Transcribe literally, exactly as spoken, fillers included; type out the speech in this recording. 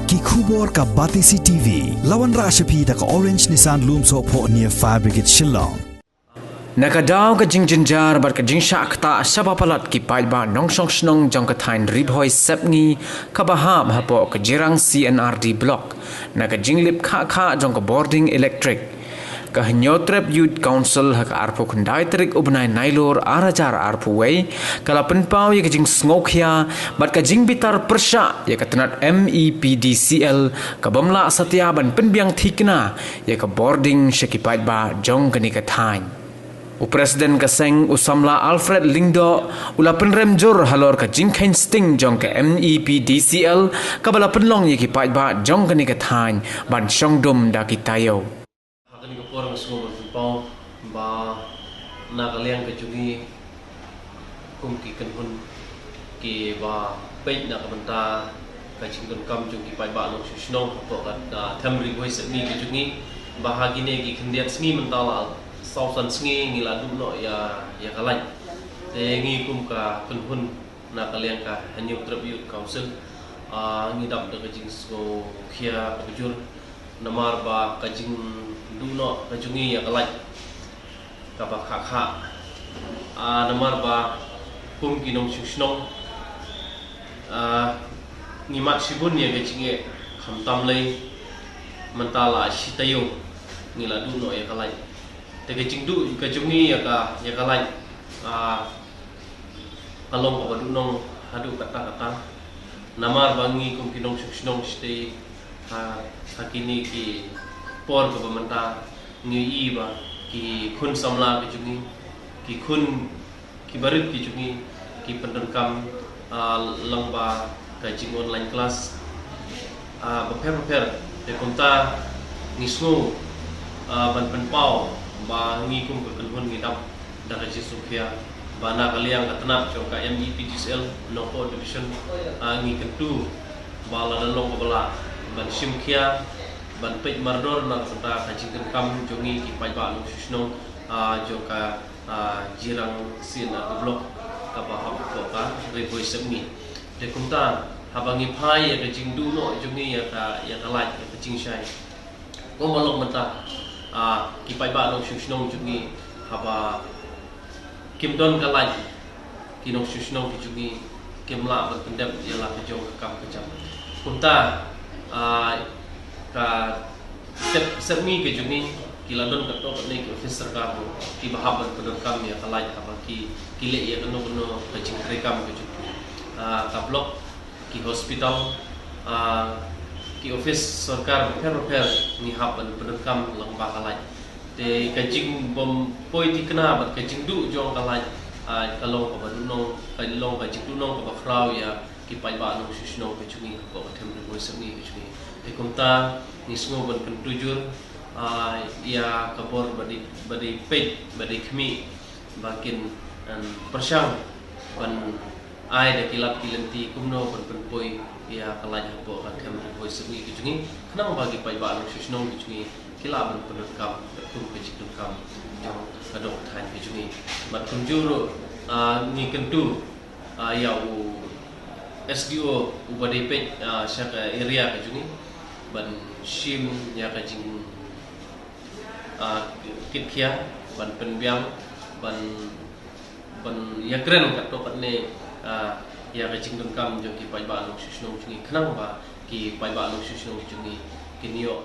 Ki khubor ka Batesi T V, la wanrah sha phi da ka Orange Nissan Lumsohphoh near Fire Brigade Shillong. Na ka daw ka jingjynjar bad ka jingshah ktah shaba palat ki paidbah nongshong shnong jong ka thaiñ Ri Bhoi Sepngi kaba hap hapoh ka Jirang C and R D Block, na ka jinglip khah khah jong ka bording elektrik. Ka Hynñiewtrep Youth Council ha ka arphew khyndai tarik u bnai Nailur ar hajar arphew wei ka la pynpaw ïa ka jingsngewkhia bad ka jingbitar pyrshah ïa ka tnat M E P D C L ka bym lah satia ban pynbiang thikna ïa ka bording sha ki paidbah jong kane ka thaiñ. U President ka seng, u samla Alfred Lyngdoh, u la pynrem jur halor ka jingkheiñ sting jong ka M E P D C L kaba la pynlong ïa ki paidbah jong kane ka thaiñ ban shong dum da ki taïew. Ha kane ka por nga sngew ban pynpaw ba na ka liang ka jong ngi kum ki kynhun kiba peit na ka bynta ka jingdonkam jong ki paidbah nongshong shnong hapoh ka, ah, them Ri Bhoi Sepngi ka jong ngi, ba ha kine ki khyndiat sngi mynta la saw san sngi ngi la duh noh ïa, ïa ka light. Te ngi kum ka kynhun na ka liang ka Hynñiewtrep Youth Council, ah, ngi dap da ka jingsngewkhia kaba jur namar ba ka jingduh noh ka jong ngi ïa ka light kaba khah khah. Ah, namar ba kum ki nongshong shnong, ah, ngi mad shibun ïa ka jingeh, khamtam lei mynta la shi taïew ngi la duh noh ïa ka light. Te ka jingduh ka jong ngi ïa ka, ïa ka light, ah, ka long kaba duhnong haduh katta katta. Namar ba ngi kum ki nongshong shnong shatei ha, ha kine ki por kaba mynta ngi ïohi ba ki khun samla ki jong ngi, ki khun ki barit ki jong ngi ki pyndonkam, ah, lyngba ka jing online class, ah, bapher bapher. Te kumta ngi sngew, ah, ban pynpaw ba ngi kum ka kynhun ngi dap da ka jingsngewkhia ba na ka liang ka tnat jong ka M E P D C L Nongpoh Division, ah, ngi kyntu ba lada long kaba lah ban shim khia ban peit mardor na ka bynta ka jingdonkam jong ngi ki paidbah nongshong shnong, ah, jong ka, ah, Jirang C and R D Block kaba hap hapoh ka Ri Bhoi Sepngi. Te kumta haba ngi phai ïa ka jingduh noh jong ngi ïa ka, ïa ka light, ïa ka jingshai, kumba long mynta, ah, ki paidbah nongshong shnong jong ngi haba kim don ka light, ki nongshong shnong ki jong ngi kim lah ban pyndep ïa la ka jong ka kam ka jam. Kumta, ah, ka Sep, Sepngi ka jong ngi ki la don katto katne ki office sorkar ruh kiba hap ban pyndonkam ïa ka light haba ki, ki leh ïa kano kano ka jingtrei kam ka jong ki. Ah, ka block, ki hospital, ah, ki office sorkar bapher bapher ngi hap ban pyndonkam lyngba ka light. Te ka jingbym poi thikna bad ka jingduh jong ka light, ah, ka long kaba duhnong, ka long ka jingduhnong kaba khraw ïa ki paidbah nongshong shnong ka jong ngi hapoh ka them Ri Bhoi Sepngi ka jong ngi. Te kumta ngi sngew ban kyntu jur, ah, ïa ka bor ba dei, ba dei peit, ba dei khmih, ba kin, em, pyrshang ban ai da ki lad ki lynti kumno ban pynpoi ïa ka light hapoh ka them Ri Bhoi Sepngi ka jong ngi, khnang ba ki paidbah nongshong shnong ka jong ngi ki lah ban pyndonkam katkum ka jingdonkam jong ka dong ka thaiñ ka jong ngi. Bad kumjuh ruh, ah, ngi kyntu, ah, ïa u S D O uba dei peit, ah, sha ka area ka jong ngi ban shim ïa ka jing, ah, kit khia, ban pynbiang, ban, ban ïakren katto katne, ah, ïa ka jingdonkam jong ki paidbah nongshong shnong jong ngi, khnang ba ki paidbah nongshong shnong jong ngi kin ïoh